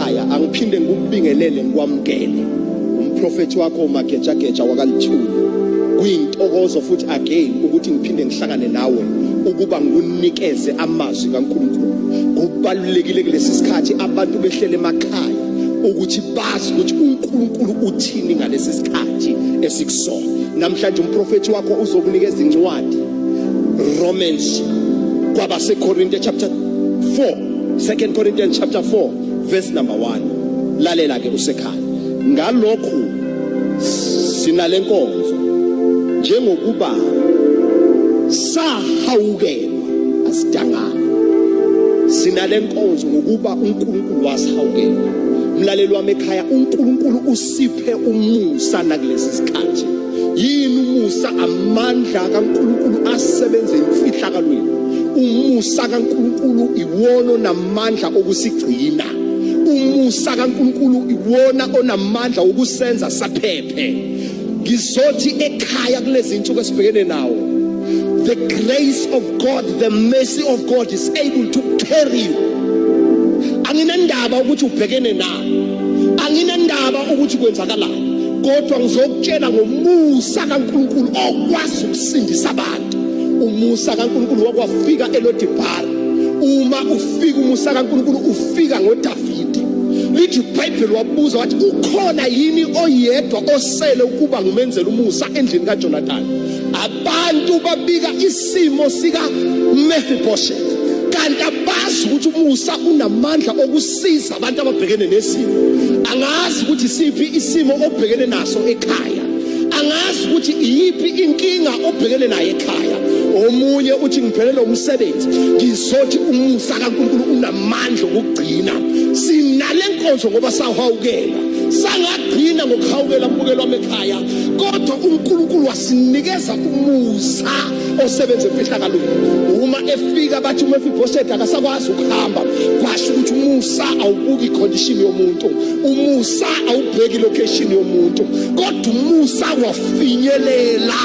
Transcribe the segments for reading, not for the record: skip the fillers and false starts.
Ekhaya, angiphinde ngikubingelele, ngikwamukele. Umprofethi wakho uMagejageja wakaLithuli. Kuyintokozo futhi again ukuthi ngiphinde ngihlangane nawe ukuba ngikunikeze amazwi kaNkulunkulu. Kubalulekile kulesi sikhathi abantu behlele emakhaya ukuthi bazi ukuthi uNkulunkulu uthini ngalesi sikhathi esikusona. Namhlanje umprofethi wakho uzokunikeza incwadi Romans, kwabaseKorinte chapter 4, 2 Corinthians chapter 4 verse number 1. Lalela ke usekhaya. Ngalokhu sinalenkonzo njengokuba sahawukelwa, asidangana. Sinalenkonzo ngokuba uNkulunkulu wasihawukela. Mlaleli wami ekhaya, uNkulunkulu usiphe umusa nakulesi sikhathi. Yini umusa? Amandla kaNkulunkulu asebenza emfihlakalweni. Umusa kaNkulunkulu iwona onamandla okusigcina. Umusa kaNkulunkulu iwona onamandla okusenza saphephe. Ngizothi ekhaya, kulezi insuku esibhekene nawo, the grace of God, the mercy of God is able to carry you. Anginendaba ukuthi ubhekene nani, anginendaba ukuthi kwenzakalani, kodwa ngizokutshela ngomusa kaNkulunkulu okwazi ukusindisa abantu. Umusa kaNkulunkulu wakwafika eLodibhari. Uma ufika umusa kaNkulunkulu, ufika ngoDavide. Lithi iBhayibheli wabuza wathi, "Ukhona yini oyedwa osele ukuba ngimenzele umusa endlini kaJonathan?" Abantu babika isimo sika Mephibosheth, kanti abazi ukuthi umusa unamandla okusiza abantu ababhekene nesimo. Angazi ukuthi siphi isimo obhekene naso ekhaya, angazi ukuthi iyiphi inkinga obhekene nayo ekhaya. Omunye uthi, "Ngiphelele umsebenzi." Ngizothi umusa kaNkulunkulu unamandla okugcina. Sinale nkonzo ngoba sahawukela. Sangagcina ngokuhawukela, mbukelwa ekhaya, kodwa uNkulunkulu wasinikeza umusa osebenza emfihlakalweni. Uma efika bathi uMefiboseti akasakwazi ukuhamba. Kwasho ukuthi umusa awubuki condition yomuntu, umusa awubheki location yomuntu, kodwa umusa wafinyelela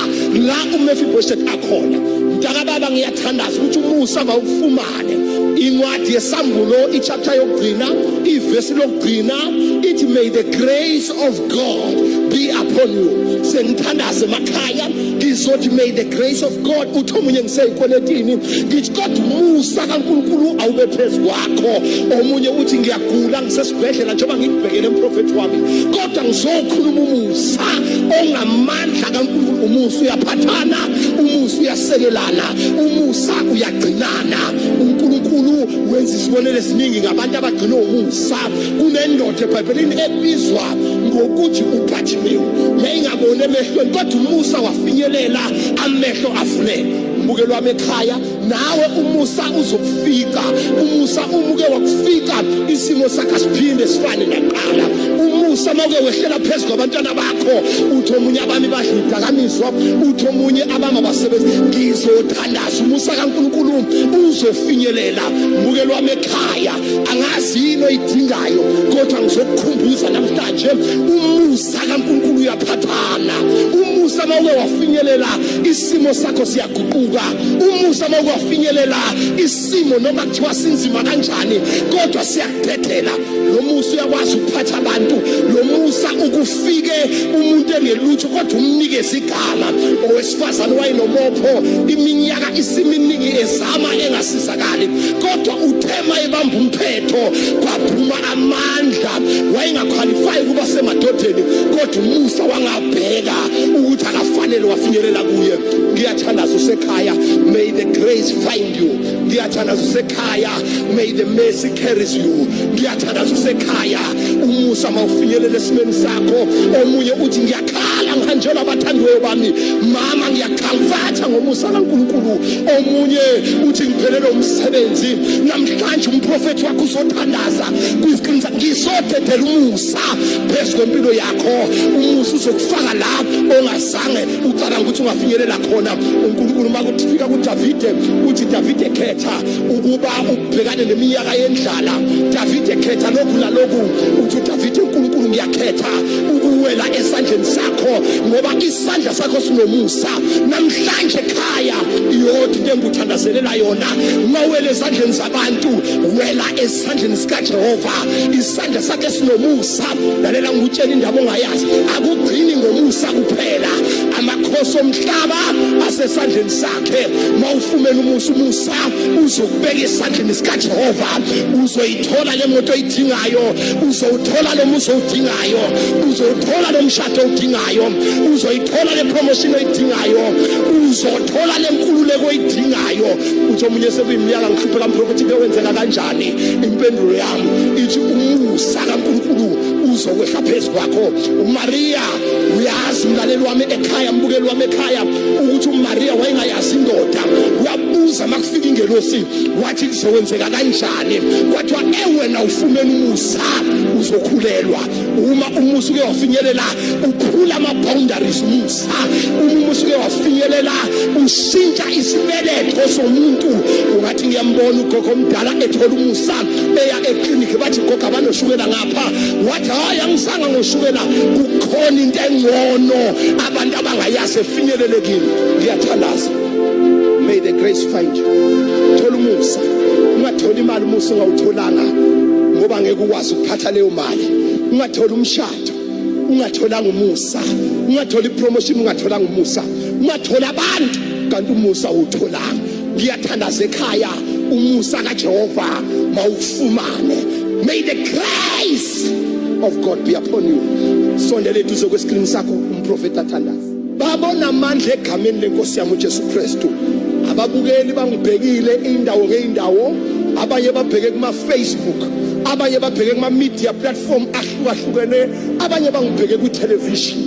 la uMefiboseti akhona. Mntakababa, ngiyathandaza ukuthi umusa mawufumane. Incwadi yeSambulo, ichapter yokugcina, ivesi lokugcina ithi, "May the grace of God be upon you." Sengithandaza emakhaya, ngizothi may the grace of God. Uthi omunye, "Ngiseyikweletini." Ngithi kodwa umusa kaNkulunkulu awube phezu kwakho. Omunye uthi, "Ngiyagula, ngisesibhedlela njengoba ngikubhekele, emprofethi wami," kodwa ngizokhuluma umusa ongamandla kaNkulunkulu. Umusa uyaphathana, umusa uyasekelana, umusa uyagcinana. UNkulunkulu wenza isibonelo esiningi ngabantu abagcinwe umusa. Kunendoda eBhayibhelini ebizwa ngokuthi uBartimeyu. Yayingaboni emehlweni, kodwa umusa wafinyelela, amehlo avuleka. Mbukelo wami ekhaya, nawe umusa uzokufica. Umusa umuke wakufica, isimo sakho asiphinde sifane naqala. Umusa mawuke wehlela phezu kwabantwana bakho, uthi omunye, "Abami badla idakamizwa," uthi omunye, "Abami abasebenzi." Ngizothandaza, umusa kaNkulunkulu uzofinyelela. Mbukelo wami ekhaya, angazi yini oyidingayo, kodwa ngizokukhumbuza namhlanje, umusa kaNkulunkulu uyaphathana. Umusa mawuke wafinyelela, isimo sakho siyaguquka. Umusa mawuke wafinyelela isimo, noma kuthiwa sinzima kanjani, kodwa siyakudedela. Lo musa uyakwazi ukuphatha abantu. Lo musa ukufike umuntu engelutho, kodwa umnikeze igama. Owesifazane wayenomopho iminyaka isiminingi ezama engasizakali, kodwa uthema ebamba umphetho, kwaphuma amandla. Wayengaqualify ukuba semadodeni, kodwa umusa wangabheka ukuthi akafanele, wafinyelela kuye. Ngiyathandaza usekhaya, may the grace find you. Ngiyathandaza usekhaya, may the mercy carries you. Ngiyathandaza usekhaya, umusa mawufinyelele esimeni sakho. Omunye uthi, "Ngiyakhala, ngihanjelwa abathandiweyo bami. Mama, ngiyacomforta ngomusa kaNkulunkulu." Omunye uthi, "Ngiphelele umsebenzi." Namhlanje umprofethi wakho uzothandaza kuyiqinisa, ngizodedela umusa phezu kwempilo yakho. Umusa uzokufaka la ongazange ucabanga ukuthi ungafinyelela khona. UNkulunkulu makufika kuDavide uthi, "Davide, khetha ukuba ubhekane neminyaka yendlala. Davide, khetha lokhu naloku." Uthi uDavide, "UNkulunkulu, ngiyakhetha ukuwela esandleni sakho, ngoba isandla sakho sinomusa." Namhlanje ekhaya, iyodwa into engikuthandazelela yona: mawele ezandleni zabantu, wela esandleni sikaJehova. Isandla Sakhe sinomusa. Lalela, ngikutshela indaba ongayazi. Akugcini ngomusa kuphela, amakhosi omhlaba asesandleni sakhe. Mawufumene umusa, umusa uzokubeka esandleni sikaJehova. Uzoyithola le moto oyidingayo, uzowuthola lo muzi owudingayo, uzowuthola lo mshado owudingayo, uzoyithola le promotion oyidingayo, uzothola le nkululeko oyidingayo. Uthi omunye, "Sekuyiminyaka ngihlupheka, mprofethi, kuyowenzeka kanjani?" Impendulo yami ithi umusa kaNkulunkulu uzokwehla phezu kwakho. uMaria, uyazi, mlaleli wami ekhaya, mbukeli wami ekhaya, ukuthi uMaria wayengayazi indoda. Uyabuza makufika ingelosi, wathi, "Kuzokwenzeka kanjani?" Kwathiwa, "Ewena ufumene umusa, uzokhulelwa." Uma umusa uke wafinyelela, uphula ama-boundaries. Umusa, uma umusa uke wafinyelela, ushintsha isibeletho somuntu. Ungathi ngiyambona ugogo omdala ethola umusa, eya ekliniki, bathi, "Gogo, abanoshukela ngapha." Wathi, "Hayi, angisanga ngoshukela, kukhona into engcono abantu abangayazi efinyelele kimi." Ngiyathandaza, may the grace find you. Thola umusa. Ungathola imali umusa ungawutholanga, ngoba ngeke ukwazi ukuphatha leyo mali. Ungathola umshado ungatholanga umusa, ungathola ipromotion ungatholanga umusa, ungathola abantu kanti umusa uwutholanga. Ngiyathandaza ekhaya, umusa kaJehova mawufumane. May the grace of God be upon you. Sondela eduze kwescreen sakho, umprofeti athandaza. Babona amandla egameni lenkosi yami uJesu Kristu. Ababukeli bangibhekile indawo ngeindawo, abanye babheke kuma Facebook, abanye babheke kuma media platform ahlukahlukene, abanye bangibheke ku television.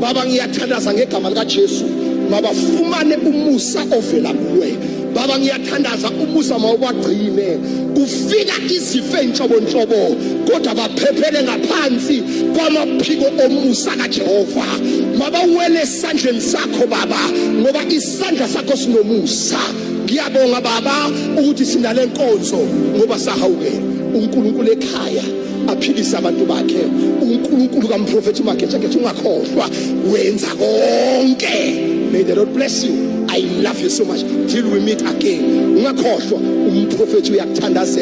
Baba, ngiyathandaza ngegama lika Jesu, mabafumane umusa ovela kuwe. Baba, ngiyathandaza, umusa mawubagcine. Kufika izifo enhlobonhlobo, kodwa baphephele ngaphansi kwamaphiko omusa kaJehova. Mabawele esandleni sakho, Baba, ngoba isandla sakho sinomusa. Ngiyabonga, Baba, ukuthi sinale nkonzo ngoba sahawukela. UNkulunkulu ekhaya aphilise abantu bakhe. UNkulunkulu kamprofethi Magejageja, ungakhohlwa, wenza konke. May the Lord bless you. I love you so much. Till we meet again, ungakhohlwa, umprofethi uyakuthandazela.